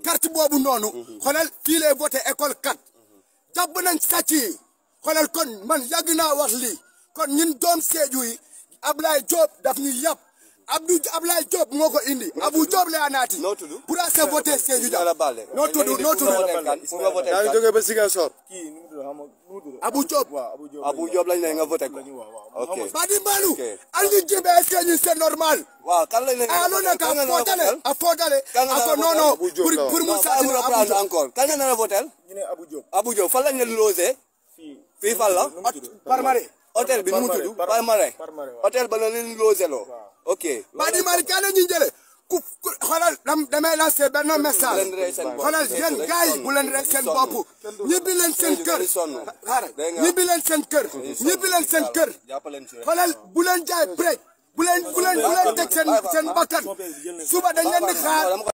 carte boobu noonu xoolal fii lay voté école 4 jàpp nañ sàcc yi xoolal kon man yàgg naa wax lii kon ñun doom Sédhiou yi Ablaye Diop daf ñu yàpp Ablaye Diop moo ko indi Abou Diop la anaati pour a voté Sédhiou Dia noo tudd yaa ngi jógee ba Ziguinchor Abou Diop Abou Diop lañ ne nga voté ko ok Badi Mbalou alni jibe Sédhiou c'est normal waaw kan lañ ne alo na ka fotale ako non pour mu sa reprendre encore kan nga na voté Abou Diop fan lañ leen logé fii fan la Parmaré hôtel bi nu mu tudd Parmaré hôtel ba na leen logé loo ok Badi Mbalou kan la ñu jëlee ku xoolal damay lancer benn message xoolal yéen gars yi bu leen rey seen bopp ñibbi leen seen kër ñibbi leen seen kër ñibbi leen seen kër xoolal bu leen jaay break bu leen teg seen bakkan suba dañ leen di xaar